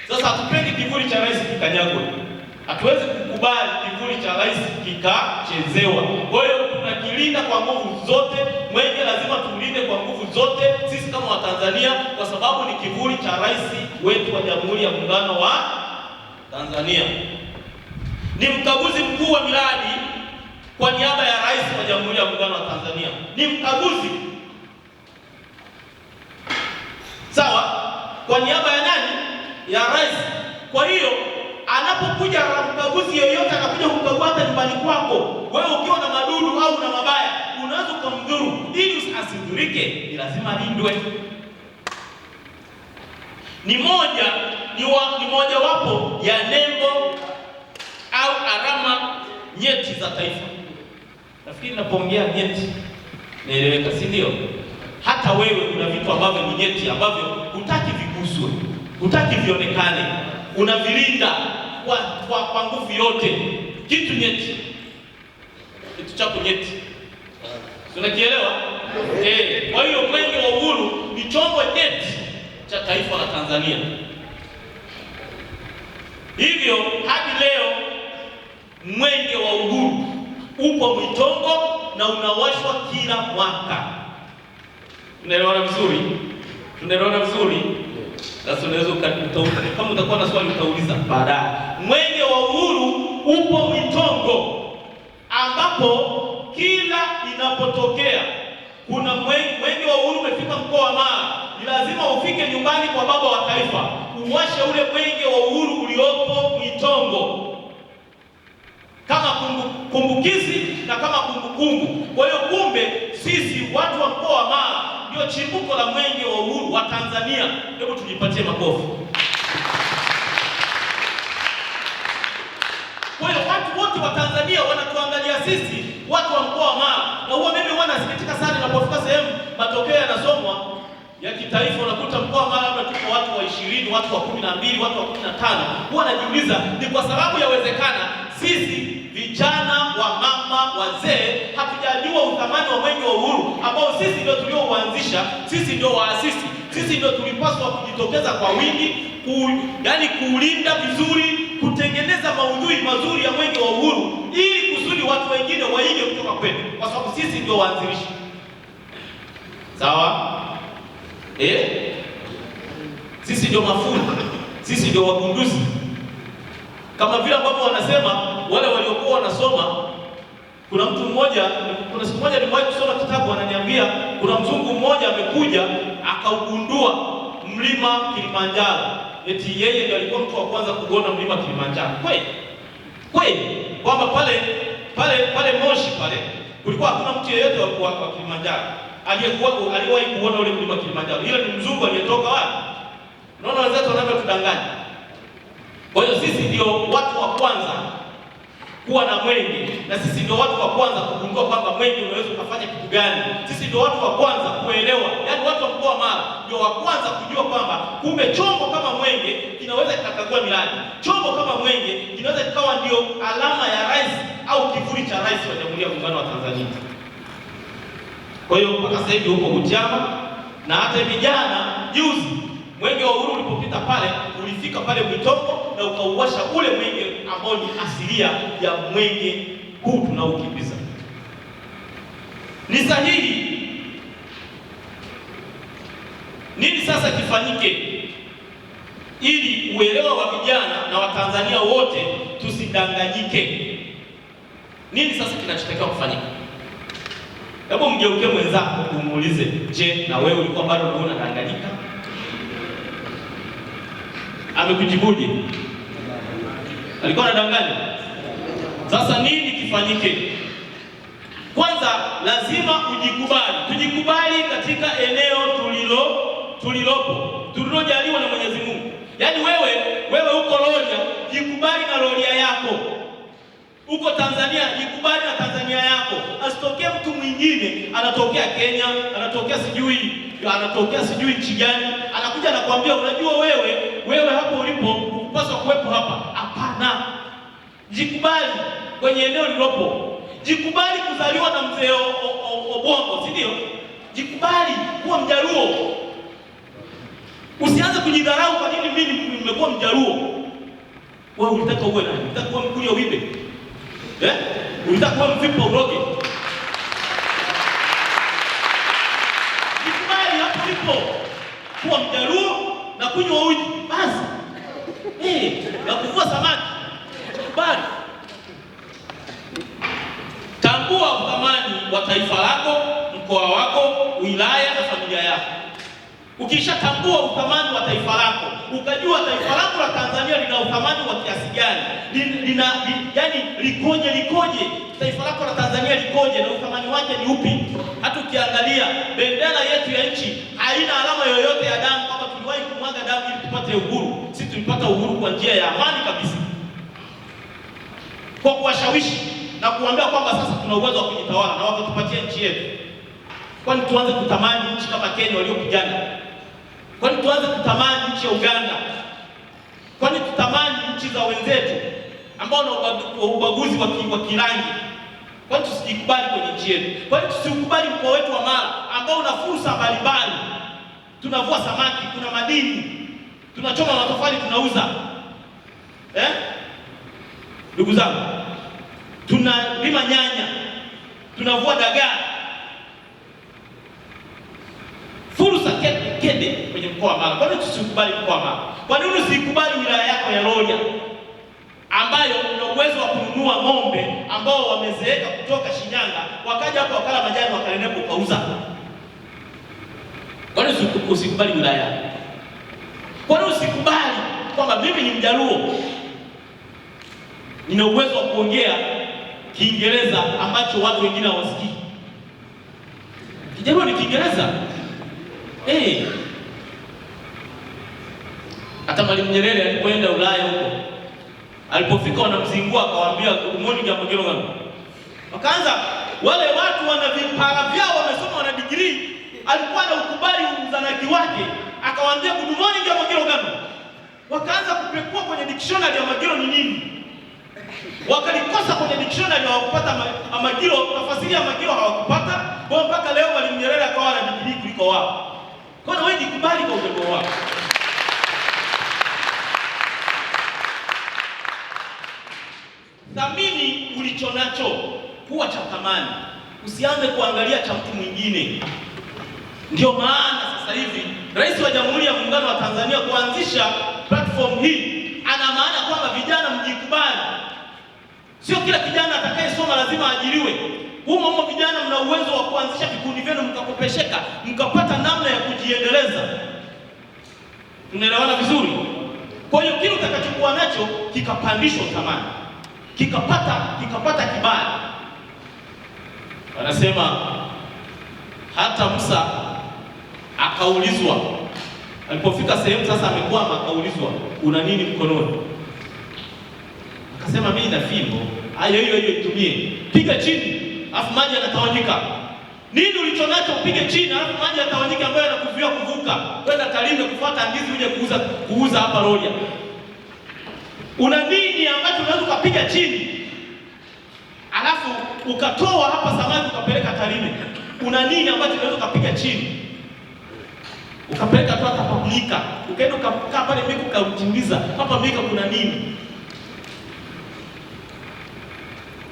Sasa hatupendi kivuli cha rais kikanyagwe, hatuwezi kukubali kivuli cha rais kikachezewa. Kwa hiyo tunakilinda kwa nguvu zote. Mwenge lazima tuulinde kwa nguvu zote sisi kama Watanzania, kwa sababu ni kivuli cha rais wetu wa Jamhuri ya Muungano wa Tanzania. Ni mkaguzi mkuu wa miradi kwa niaba ya rais wa Jamhuri ya Muungano wa Tanzania, ni mkaguzi sawa, kwa niaba ya nani? Ya rais. Kwa hiyo anapokuja mkaguzi yeyote, anakuja kukagua hata nyumbani kwako, wewe ukiwa na madudu au na mabaya, unaweza ukamdhuru. Ili asidhurike, ni lazima alindwe. Ni moja ni mojawapo ya nembo au alama nyeti za taifa. Nafikiri napoongea nyeti naeleweka, si ndio? Hata wewe kuna vitu ambavyo ni nyeti ambavyo hutaki viguswe, hutaki vionekane, unavilinda kwa nguvu yote. Kitu nyeti, kitu chako nyeti, unakielewa? Kwa hiyo Mwenge wa Uhuru ni chombo nyeti cha taifa la Tanzania. Hivyo hadi leo Mwenge wa Uhuru upo Mwitongo na unawashwa kila mwaka. Tunaelewana vizuri? Tunaelewana vizuri? Sasa unaweza kama utakuwa na swali utauliza baadaye. Mwenge wa Uhuru upo Mwitongo, ambapo kila inapotokea kuna Mwenge wa Uhuru umefika mkoa wa Mara, ni lazima ufike nyumbani kwa baba wa taifa uwashe ule Mwenge wa Uhuru uliopo Mwitongo kama kumbukizi na kama kumbukumbu. Kwa hiyo kumbe sisi watu wa mkoa wa Mara ndio chimbuko la Mwenge wa Uhuru wa Tanzania. Hebu tujipatie makofi. Kwa hiyo watu wote wa Tanzania wanatuangalia sisi watu wa mkoa wa Mara, na huwa mimi huwa nasikitika sana ninapofika sehemu matokeo yanasomwa ya kitaifa, unakuta mkoa wa Mara labda tuko watu wa 20, watu wa 12, watu wa 15. Huwa najiuliza ni kwa sababu yawezekana sisi vijana wa mama wazee hatujajua uthamani wa Mwenge wa Uhuru ambao sisi ndio tuliouanzisha, sisi ndio waasisi, sisi ndio tulipaswa kujitokeza kwa wingi, yaani kuulinda vizuri, kutengeneza maudhui mazuri ya Mwenge wa Uhuru ili kusudi watu wengine waige kutoka kwetu, kwa sababu sisi ndio waanzilishi. Sawa? Sisi ndio mafundi, sisi ndio wagunduzi. Kama vile ambavyo wanasema wale waliokuwa wanasoma. Kuna mtu mmoja, kuna siku moja nimewahi kusoma kitabu, ananiambia kuna mzungu mmoja amekuja akaugundua mlima Kilimanjaro, eti yeye ndiye alikuwa mtu wa kwanza kuona mlima Kilimanjaro. Kweli kweli kwamba pale pale pale Moshi pale kulikuwa hakuna mtu yeyote wa Kilimanjaro aliyekuwa aliwahi kuona ule mlima Kilimanjaro, ila ni mzungu aliyetoka wapi? Unaona wenzetu wanavyotudanganya. Kwa hiyo sisi ndio watu wa kwanza kuwa na mwenge, na sisi ndio watu wa kwanza kugundua kwamba mwenge unaweza ukafanya kitu gani. Sisi ndio watu wa kwanza kuelewa, yaani watu wa mkoa wa Mara ndio wa kwanza kujua kwamba kumbe chombo kama mwenge kinaweza kikakagua miradi, chombo kama mwenge kinaweza kikawa ndio alama ya rais au kivuli cha rais wa Jamhuri ya Muungano wa Tanzania. Kwa hiyo mpaka sasa hivi upo Butiama, na hata hivi jana juzi Mwenge wa Uhuru ulipopita pale, ulifika pale Mwitongo na ukauwasha ule mwenge ambao ni asilia ya mwenge huu tunaokimbiza. Ni sahihi. Nini sasa kifanyike ili uelewa wa vijana na Watanzania wote tusidanganyike? Nini sasa kinachotakiwa kufanyika? Hebu mgeuke mwenzako umuulize, je, na wewe ulikuwa bado unadanganyika? Amekujibuje? Alikuwa anadanganya? Sasa nini kifanyike? Kwanza lazima ujikubali. Tujikubali katika eneo tulilopo, tulilojaliwa na Mwenyezi Mungu. Yaani wewe uko Rorya, jikubali na Rorya yako. Uko Tanzania, jikubali na Tanzania yako. Asitokee mtu mwingine anatokea Kenya, anatokea sijui nchi gani, anakuja anakuambia unajua wewe hapo ulipo hukupaswa kuwepo hapa. Hapana. Jikubali kwenye eneo lilopo. Jikubali kuzaliwa na mzee Obongo, si ndio? Jikubali kuwa Mjaluo. Usianze kujidharau, kwa nini mimi Umekuwa Mjaluo. Wewe ulitaka uwe nani? Ulitaka kuwa Mkuria uibe? Eh? Ulitaka kuwa Mfipa uroge? Jikubali hapo ulipo. Kuwa Mjaluo na kunywa uji. Basi. Na kuvua samaki. Jikubali. Tambua uthamani wa taifa lako, mkoa wako, wilaya na familia yako. Ukishatambua uthamani wa taifa lako, ukajua taifa lako la Tanzania lina uthamani wa kiasi gani, yani likoje, likoje taifa lako la Tanzania likoje na uthamani wake ni upi. Hata ukiangalia bendera yetu ya nchi haina alama yoyote ya damu, kwamba tuliwahi kumwaga damu ili tupate uhuru. Sisi tulipata uhuru kwa njia ya amani kabisa, kwa kuwashawishi na kuambia kwamba sasa tuna uwezo wa kujitawala, na wakatupatia nchi yetu. Kwani tuanze kutamani nchi kama Kenya waliopigana? Kwani tuanze kutamani nchi ya Uganda? Kwani tutamani nchi za wenzetu ambao na ubaguzi wa kirangi? Kwani tusijikubali kwenye nchi yetu? Kwani tusiukubali mkoa wetu wa Mara ambao una fursa mbalimbali? Tunavua samaki, kuna madini, tunachoma matofali, tunauza. Ndugu zangu, tunalima nyanya, tunavua dagaa. Fursa kede kede kwenye mkoa wa Mara. Kwa nini tusikubali mkoa wa Mara? Kwa nini usikubali wilaya yako ya Rorya ambayo una uwezo wa kununua ng'ombe ambao wamezeeka kutoka Shinyanga, wakaja hapa wakala majani wakanenepa ukauza? Kwa nini usikubali wilaya yako? Kwa nini usikubali kwamba mimi ni Mjaluo, nina uwezo wa kuongea Kiingereza ambacho watu wengine hawasikii? Kijaluo ni Kiingereza. Hata Mwalimu Nyerere alipoenda Ulaya huko, alipofika wanamzingua akawaambia good morning ya Magero gani? Wakaanza wale watu wana vipara vyao, wamesoma, wana degree, alikuwa na ukubali uzanaki wake, akawaambia good morning ya Magero gani? Wakaanza kupekua kwenye dictionary ya Magero ni nini. Wakalikosa kwenye dictionary, hawakupata Amagiro, tafasiri ya Amagiro hawakupata. Kwa mpaka leo Mwalimu Nyerere akawa na degree kuliko wao. Kwa hiyo wewe jikubali kwa ujaluo wako. Thamini ulichonacho kuwa cha thamani. Usianze kuangalia cha mtu mwingine. Ndio maana sasa hivi Rais wa Jamhuri ya Muungano wa Tanzania kuanzisha platform hii, ana maana kwamba vijana mjikubali. Sio kila kijana atakayesoma lazima aajiriwe. Humo humo vijana mna uwezo wa kuanzisha vikundi vyenu, mkakopesheka, mkapata namna ya kujiendeleza. Tunaelewana vizuri? Kwa hiyo kile utakachokuwa nacho kikapandishwa thamani, kikapata kibali. Wanasema hata Musa akaulizwa, alipofika sehemu sasa amekwama, akaulizwa una nini mkononi? Akasema mimi nina fimbo. Hayo hiyo hiyo itumie, piga chini alafu maji yanatawanyika. Nini ulichonacho upige chini alafu maji yanatawanyika, ambayo yanakuzuia kuvuka kwenda Tarime kufuata ndizi uje kuuza hapa Rorya? Una nini ambacho unaweza ukapiga chini alafu ukatoa hapa samaki ukapeleka Tarime? Una nini ambacho unaweza ukapiga chini ukapeleka tu hata Mika, ukaenda ukakaa pale Mika ukautimiza hapa Mika kuna nini?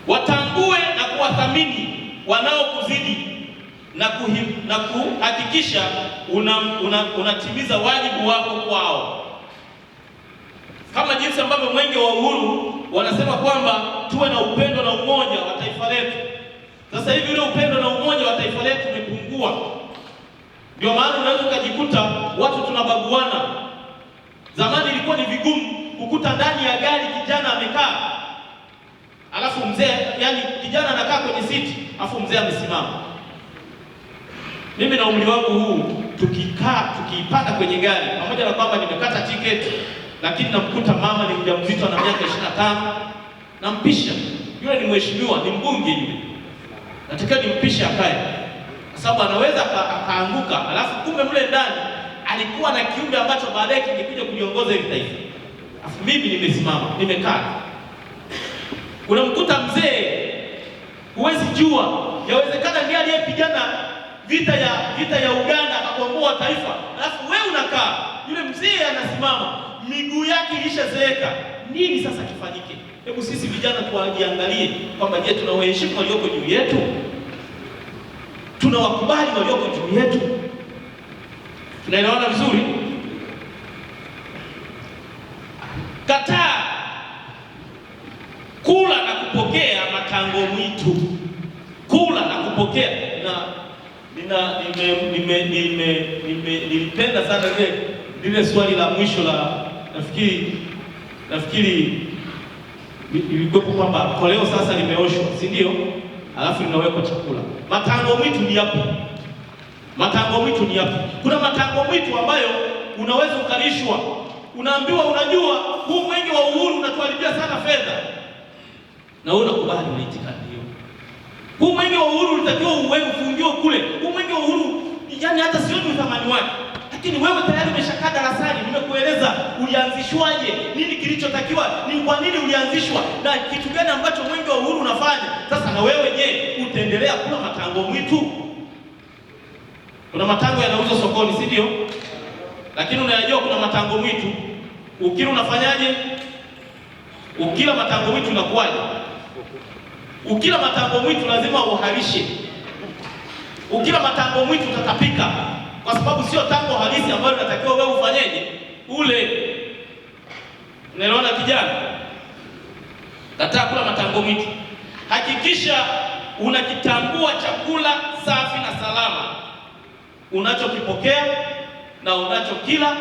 Watambue na kuwathamini wanaokuzidi na kuhakikisha unatimiza wajibu wako kwao. Kama jinsi ambavyo Mwenge wa Uhuru wanasema kwamba tuwe na upendo na umoja wa taifa letu. Sasa hivi ule upendo na umoja wa taifa letu umepungua. Ndio maana unaweza ukajikuta watu tunabaguana. Zamani ilikuwa ni vigumu kukuta ndani ya gari kijana amekaa, alafu mzee, yani kijana anakaa kwenye siti, alafu mzee amesimama. Mimi na umri wangu huu, tukikaa tukiipanda kwenye gari, pamoja na kwamba nimekata tiketi, lakini namkuta mama ni mjamzito ana miaka 25, nampisha. Yule ni mheshimiwa, ni mbunge yule, natakiwa nimpishe akae, kwa sababu anaweza akaanguka, alafu kumbe mle ndani alikuwa na kiumbe ambacho baadaye kingekuja kuliongoza hili taifa. Alafu mimi nimesimama, nimekaa. Unamkuta mzee, huwezi jua, yawezekana ndiye aliyepigana vita ya Uganda akakomboa taifa, alafu wewe unakaa, yule mzee anasimama. miguu yake ilishazeeka. Nini sasa kifanyike? Hebu sisi vijana tuwajiangalie kwamba je, tunawaheshimu walioko juu yetu? Tunawakubali walioko juu yetu? Tunaelewana vizuri? Kataa kula na kupokea matango mwitu. Kula na kupokea. Na nina nime nime nime nilipenda sana lile swali la mwisho la nafikiri ilikuwepo kwamba koleo sasa limeoshwa, si ndio? Alafu linawekwa chakula. Matango mwitu ni yapi? Matango mwitu ni yapi? Kuna matango mwitu ambayo unaweza ukalishwa, unaambiwa, unajua huu mwenge wa uhuru unatuharibia sana fedha, na wewe unakubali, unaitika ndio. Huu mwenge wa uhuru ulitakiwa uwe ufungiwe kule. Huu mwenge wa uhuru yani hata sioni uthamani wake. Lakini wewe tayari umeshakaa darasani, nimekueleza ulianzishwaje, nini kilichotakiwa, ni kwa nini ulianzishwa na kitu gani ambacho mwenge wa uhuru unafanya. Sasa na wewe je, utaendelea kula matango mwitu? Kuna matango yanauzwa sokoni, si ndio? Lakini unayajua kuna matango mwitu. Ukila unafanyaje? Ukila matango mwitu unakuwaje? Ukila matango mwitu lazima uharishe. Ukila matango mwitu utatapika, kwa sababu sio tango halisi ambayo inatakiwa wewe ufanyeje? Ule. Unaelewana kijana? Kataa kula matango mwitu. Hakikisha unakitambua chakula safi na salama unachokipokea na unachokila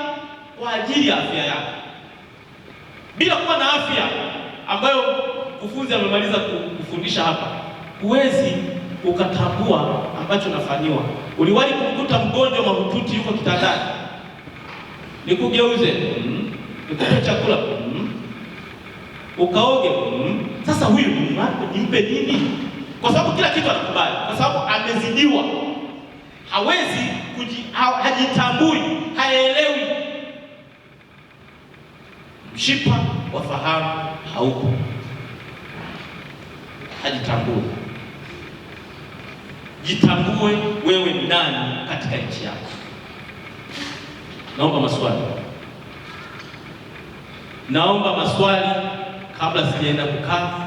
kwa ajili ya afya yako. Bila kuwa na afya ambayo mkufunzi amemaliza kufundisha hapa, huwezi ukatambua ambacho nafanyiwa. Uliwahi kumkuta mgonjwa mahututi yuko kitandani, nikugeuze, nikupe chakula, ukaoge, Sasa huyu nimpe nini? Kwa sababu kila kitu anakubali, kwa sababu amezidiwa, hawezi hajitambui, haelewi. Mshipa wa fahamu haupo, hajitambui. Jitambue wewe ni nani katika nchi yako. Naomba maswali, naomba maswali kabla sijaenda kukaa.